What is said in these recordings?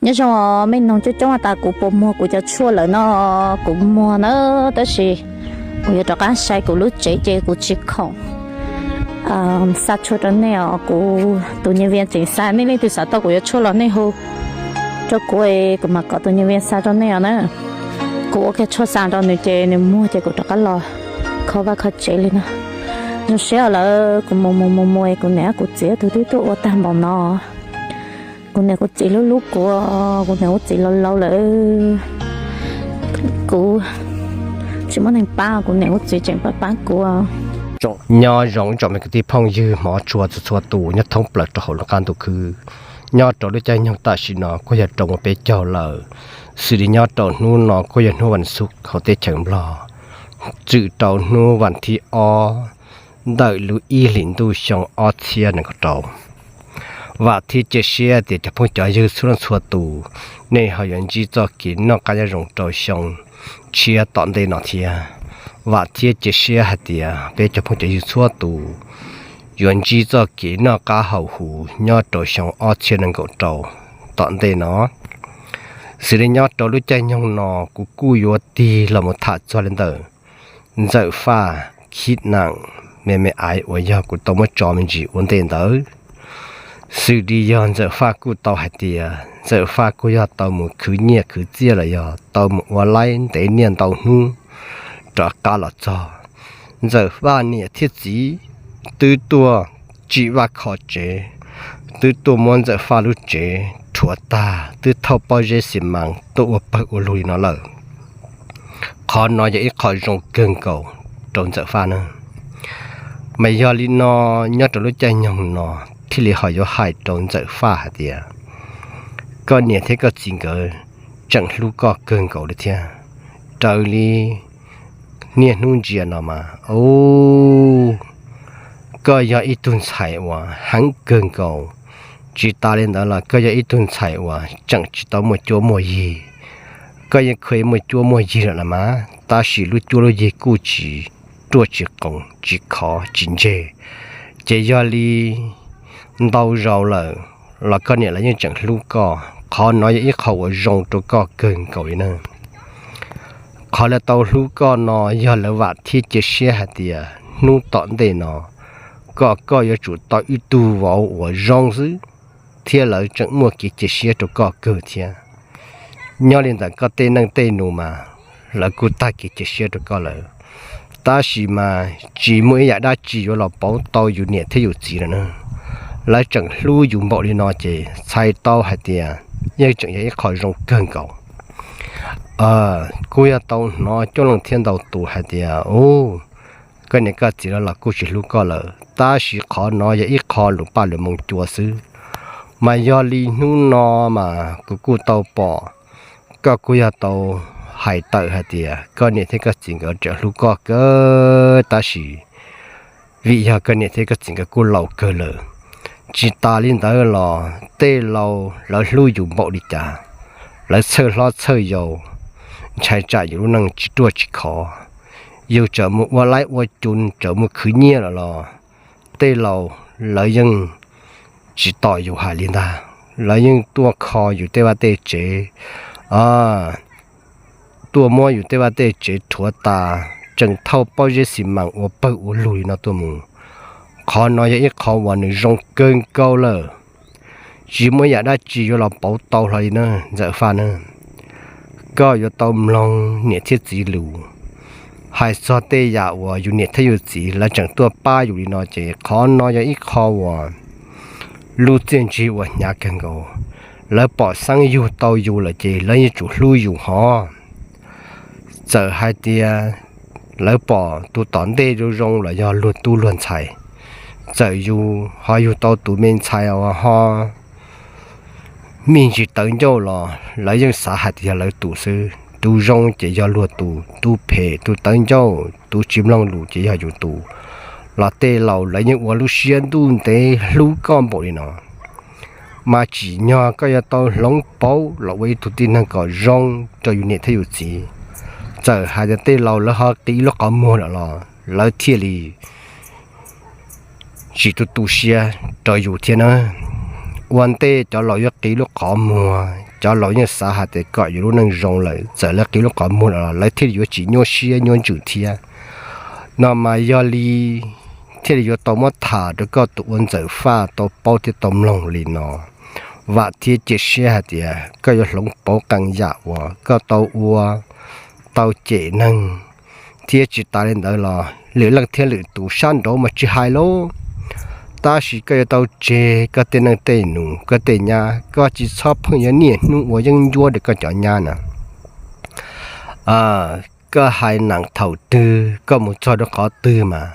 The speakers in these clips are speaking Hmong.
Nyob zoo mej noog coob coob tas kuv puas muag kuv cov tshuaj lawm no. Kuv muag na, tab sis kuv yuav rov qab sai kuv lub tsev ces kuv tsis khoom xa tshuaj rau nej os. Kuv tus nyiaj vias tseem xa, nej leej twg xav tau kuv yuav tshuaj los nej hu rau kuv, kuv mam kom tus nyiaj vias xa rau nej os na. Kuv ua kiag tshuaj xa rau nws ces nws muag ces kuv rov qab los kho vaj kho tsev li no. Zoo siab lawm, kuv mus mus mus mus kuv niam kuv txiv tug twb tuaj ua tag npaum no. Kuv niam kuv txiv hlub hlub kuv, kuv niam kuv txiv laus laus lawm, kuv tsis muaj neeg pab, kuv niam kuv txiv tseem pab pab kuv. Nyob zoo ib tsoom me kwv tij phooj ywg hmov tshua txhua txhua tus nyob thoob plaws rau hauv lub qab ntuj khwb. Nyob rau lub caij nyoog tam sim no kuj yog rau mus peb caug lawm, xws li nyob rau hnub no kuj yog hnub vas xuv hauv teb chaws Nplog, txwm rau hnub vas thib ob ntawm lub ib hlis ntuj xyoo ob txhiab nees nkaum rau. Vam thiab cia siab tias cov phooj cov ywg txhua leej txhua tus, nej ho yuav ntsib txoj kev noj qab nyob zoo rau xyoo tshiab tom ntej no thiab. Vam thiab cia siab hais tias peb cov phooj cov ywg txhua tus yuav ntsib txoj kev noj qab haus huv nyob rau xyoo ob txhiab nees nkaum rau tom ntej no. Xws li nyob rau lub caij nyoog no kuv kuj yuav tig los mus tham txog li ntawm Ntxawm Faj khib nam me me aiv uas yog kuv tau muab tso me ntsis ua ntej ntawd. Xws li yog Ntxawm Faj kuj tau hais tias Ntxawm Faj kuj yog tau mus khwv nyiaj khwv txiaj los yog tau mus ua laib ntev niaj ntau hnub rov qab los txog. Ntxawm Faj niam thiab txiv twb tuaj tsim vaj kho tsev, twb tuaj muab Ntxawm Faj lub tsev rhuav tag, twb thauj pob zeb xi mas tuaj ua pawg ua lug li no lawm. Qhov no yog ib qho zoo kawg nkaus rau Ntxawm Faj na. Mas yog li no, nyob rau lub caij nyoog no thiaj li ho yuav hais rau Ntxawm Faj hais tias koj niam thiab koj txiv nkawd tseem hlub koj kawg nkaus li thiab. Raws li niaj hnub ntsia no mas, u, koj yog ib tug ntxhais uas heev kawg nkaus. Tsis tas li ntawd los koj yog ib tug ntxhais uas tseem tsis tau muaj cuab muaj yig. Koj yeej khuv muaj cuab muaj yig lawm los mas, tab sis lub cuab lub yig kuj tsis ruaj tsis qoos, tsis khov tsis ntseg. Ces yog li ntau zaus lawm los koj niam lawv yeej tseem hlub koj. Qhov no yog ib qho uas zoo rau koj kawg nkaus li na. Qhov lawv tau hlub koj no yog lawv vam thiab cia siab hais tias hnub tom ntej no kom koj yuav tsum tau ib tug vauv uas zoo xwb, thiab lawv tseem muaj kev cia siab rau koj kawg thiab. Nyob li ntawm koj tej neej tej nus mas lawv kuj tag kev cia siab rau koj lawm. Tab sis mas tsis muaj ib yam dab tsi yuav los pauv tau yus niam thiab yus txiv lawm na. Lawv tseem hlub yus npaum li no ces txhais tau hais tias yeej tseem yog ib qho zoo kawg nkaus. Kuj yog tau hnov coob leej thiab ntau tus hais tias, u, koj niam koj txiv los kuj tsis hlub koj lawm, tab sis qhov no yog ib qho lus paj lus moo cua xwb. Mas yog li hnub no mas kuv kuj tau pom koj kuj yog tau hais tawm hais tias koj niam thiab koj txiv nkawd tseem hlub koj kawg, tab sis vim yog koj niam thiab koj txiv nkawd kuj laus kawg lawm. Tsis tas li ntawd los tej laus lawv hlub yus npaum li cas, lawv txhawj hlob txhawj yau, ntshai tsam yus lub neej tsis ruaj tsis khov. Yus tseem mus ua laib ua cun, tseem mus khwv nyiaj lawm los tej laus lawv yeej tsis tos yus hais li ntag. Lawv yeej tuaj kho yus tej vaj tej tsev, tuaj muab yus tej vaj tej tsev rhuav tas, tseem thauj pob zeb xi mas ua pawg ua lug li no tuaj mus. Qhov no yog ib qho uas nws zoo kawg nkaus lawm. Tsis muaj ib yam dab tsi yuav los pauv tau hlo li na Ntxawm Faj na. Koj yuav tau mloog niam thiab txiv lus. Hais txog tej yam uas yus niam thiab yus txiv lawv tseem tuaj pab yus li no ces qhov no yog ib qho uas lub txiaj ntsig uas hnyav kawg nkaus. Lawv pom xeeb yug tau yus lawm ces lawv yuav tsum hlub yus hov. Txawm hais tias lawv pom tus tom ntej zoo zoo los yog luag tub luag ntxhais, txawm yus ho yug tau tus me ntxhais uas ho me ntsis tawv ncauj los lawv yeej xav hais tias yog lawv tus xwb. Tus zoo ces yog luag tus, tus phem tus tawv ncauj tus tsis mloog lus ces yog yus tus. Los tej laus lawv yeej ua lub siab ntuj ntev hlub koj npaum li no. Mas tsim nyog koj yuav tau hloov pauv los ua ib tug tib neeg kom zoo rau yus niam thiab yus txiv. Txawm hais tias tej laus lawv ho qiv lub qhov muag lawm los lawv thiaj li tsis tu tu siab rau yus thiab na. Ua ntej cov laus yuav qiv lub qhov muag, Cov laus yeej xav hais tias kom yus lub neej zoo lawm, txawm lawv qiv lub qhov muag los lawv thiaj li yuav tsis nyuaj siab nyuaj ntsws thiab. No mas yog li thiaj li yuav tau muab tham rau koj tus ua ntxawm Faj tau paub thiab tau mloog li no. Vam thiab cia siab hais tias koj yuav hloov pauv qee yam uas koj tau ua, tau cem neeg, thiab tsis tas li ntawd los lwm leej thiab lwm tus sab nraud mas tsis hais lauj. Tab sis koj yuav tau tseg koj tej neej tej nus, koj tej nyab, koj tsis txhob pheej yuav niaj hnub ua yeeb ncuab rau koj cov nyab na. Koj hais nam thaum twg koj mus txog rau qhov twg mas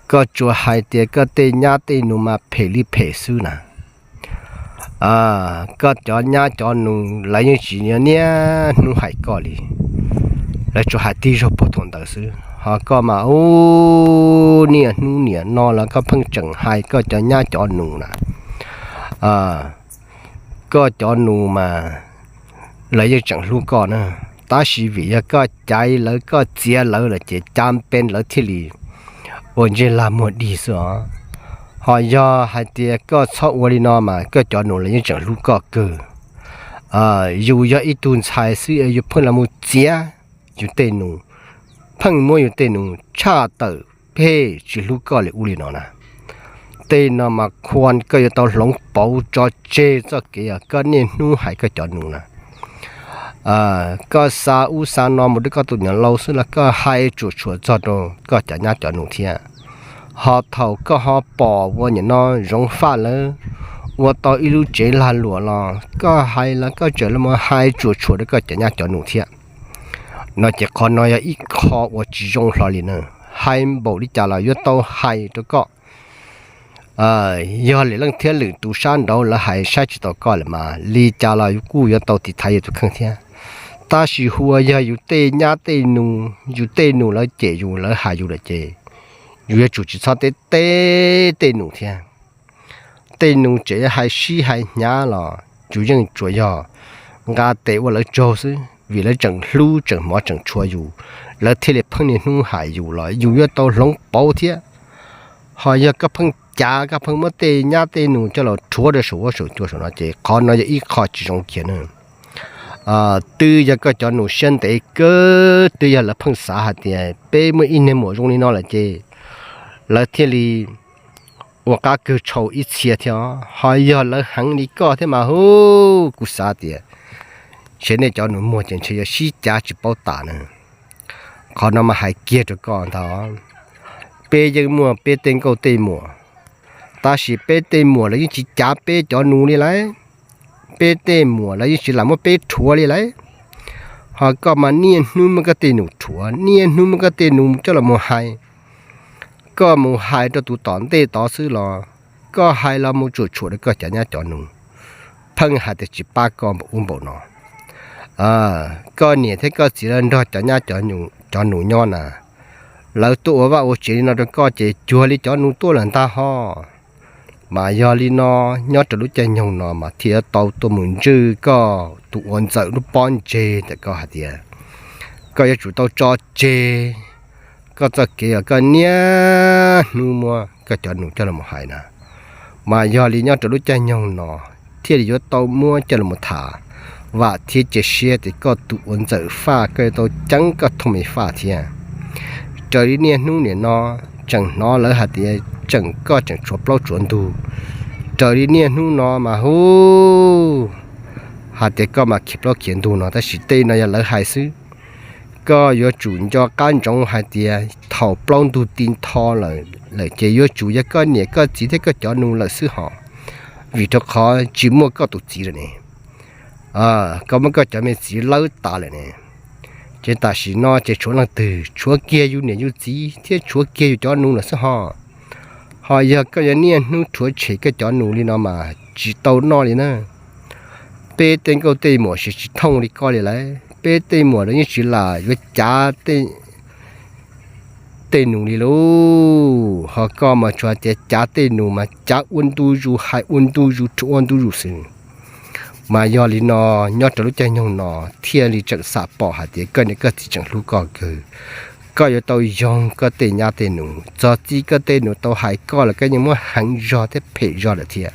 koj tsuas hais tias koj tej nyab tej nus mas phem li phem xwb na. Koj cov nyab cov nus lawv yeej tsis niaj hnub hais koj li, lawv tsuas hais tig zog puag thaum ntawd xwb. Ho koj mas ub, niaj hnub niam no los koj pheej tseem hais koj cov nyab cov nus na. Koj cov nus mas lawv yeej tseem hlub koj na, tab sis vim yog koj caiv lawv, koj txiav lawv lawm ces cas pes lawv thiaj li ua ntsej lag muag dig xwb os. Ho yog hais tias koj txhob ua li no mas koj cov nus lawv yeej tseem hlub koj kawg. Yus yog ib tug ntxhais xwb es yus pheej los mus txiav yus tej nus, pheej muab yus tej nus tshaj tawm, pheej tsis hlub koj li ub li no na. Tej no mas khua koj yuav tau hloov pauv tso tseg txoj kev koj niaj hnub hais koj cov nus na. Koj xa ub xa no mus rau koj tus niam laus xwb los koj hais tsuam tshuam txog rau koj cov nyab cov nus thiab. Ho thaum koj ho pom ua niam no Zoov Faj lawv ua tau ib lub tsev lag luam los koj hais los koj tseem los hais tsuam tshuam rau koj cov nyab cov nus thiab. No ces qhov no yog ib qho uas tsis zoo hlo li na. Hais npaum li cas los yuav tau hais rau koj. Yog lwm leej thiab lwm tus sab nraud lawv hais saib tsis taus koj lawm mas li cas los yus kuj yuav tau tiv thaiv yus tus kheej thiab. Tab sis hu ua yog yus tej nyab tej nus, yus tej nus lawv cem yus lawv hais yus lawm ces yus yuav tsum tsis txhob teb teb tej nus thiab. Tej nus tseem hais sib hais hnyav los yus yeej tsuas yog nqa tes ua lawv tsaug xwb, vim lawv tseem hlub tseem hmov tseem tshua yus, lawv thiaj li pheej niaj hnub hais yus los yus yuav tau hloov pauv thiab. Ho yog koj pheej cav koj pheej muab tej nyab tej nus coj los rhuav rau saum huab saum cua saum no ces qhov no yog ib qho tsis zoo kiag na. Twb yog koj cov nus siab ntev kawg, twb yog lawv pheej xav hais tias peb muaj ib niag muam zoo li no lawm ces lawv thiaj li ua qab kawg tshau ib txhia thiab. Ho yog lawv heev li koj thiab mas hu, kuv xav tias ntshe nej cov nus muag ces ntshe yuav sib cav tsis paub tas na. Qhov no mas hais kiag rau koj ntag, peb yeej muaj peb tej nkauj tej muam, tab sis peb tej muam lawv yeej tsis cav peb cov nus li lauj. Peb tej muam lawv yeej tsis lam muab peb rhuav li lauj. Ho koj mas niaj hnub muab koj tej nus rhuav, niaj hnub muab koj tej nus coj los mus hais. Koj mus hais rau tus tom ntej tod xwb los koj hais los mus tsuam tshuam rau koj cov nyab cov nus, pheej hais tias tsis pab koj npaum ub npaum no. Koj niam thiab koj txiv lawv nrog cov nyab cov nus nyob na, lawv tuaj ua vaj ua tsev li no rau koj ces cuag li cov nus tuaj lawm ntag ho. Mas yog li no, nyob rau lub caij nyoog no mas thiaj yuav tau tuaj mus ntswj koj tus ua ntxawm lub pob ntseg ntawm koj hais tias koj yuav tsum tau tso tseg koj txoj kev uas koj niaj hnub muab koj cov nus coj los hais na. Mas yog li nyob rau lub caij nyoog no thiaj li yuav tau muab coj los tham, vam thiab cia siab tias koj tus ua ntxawm Faj koj yuav tau ceeb koj thooj me Faj thiab. Raws li niaj hnub nim no tseem hnov lawv hais tias tseem koj tseem tshuav plaub tshuav ntug. Raws li niaj hnub no mas hu, hais tias koj mas khiav plaub khiav ntug no tab sis tej no yog lawv hais xwb. Koj yuav tsum nco qab ntsoov hais tias thaum plaub ntug ti ntho lawm ces yuav tsum yog koj niam koj txiv thiab koj cov nus lawm xwb hos, vim rau qhov tsis muaj koj tus txiv lawm ne. Koj muab koj cov me txiv lawb tas lawm ne. Ces tam sim no ces tshuav leej twg? Tshuav kiag yus niam yus txiv thiab tshuav kiag yus cov nus lawm xwb hos. Ho yog koj yuav niaj hnub rhuav tshem koj cov nus li no mas tsis tau noj li na. Peb tej nkauj tej muam siv tsis thooj li koj li lauj. Peb tej muam lawv yeej tsis lam yuav cav tej nus li lauj. Ho koj mas tsuas tias cav tej nus mas cav ua ntu zus, hais ua ntu zus, rhuav ua ntu zus xwb. Mas yog li no, nyob rau lub caij nyoog no thiaj li tseem xam pom hais tias koj niam koj txiv tseem hlub koj kawg. Koj yuav tau yoog koj tej nyab tej nus, txog txij koj tej nus tau hais koj los koj yeej muab heev zog thiab phem zog lawm thiab.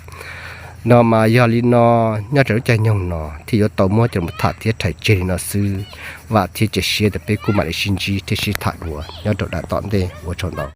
No mas yog li no, nyob rau lub caij nyoog no thiaj yuav tau muab coj los tham thiab rhais tseg li no xwb. Vam thiab cia siab tias peb kuj mam li sib ntsib thiab sib tham dua nyob rau daim tom ntej. Ua tsaug ntau.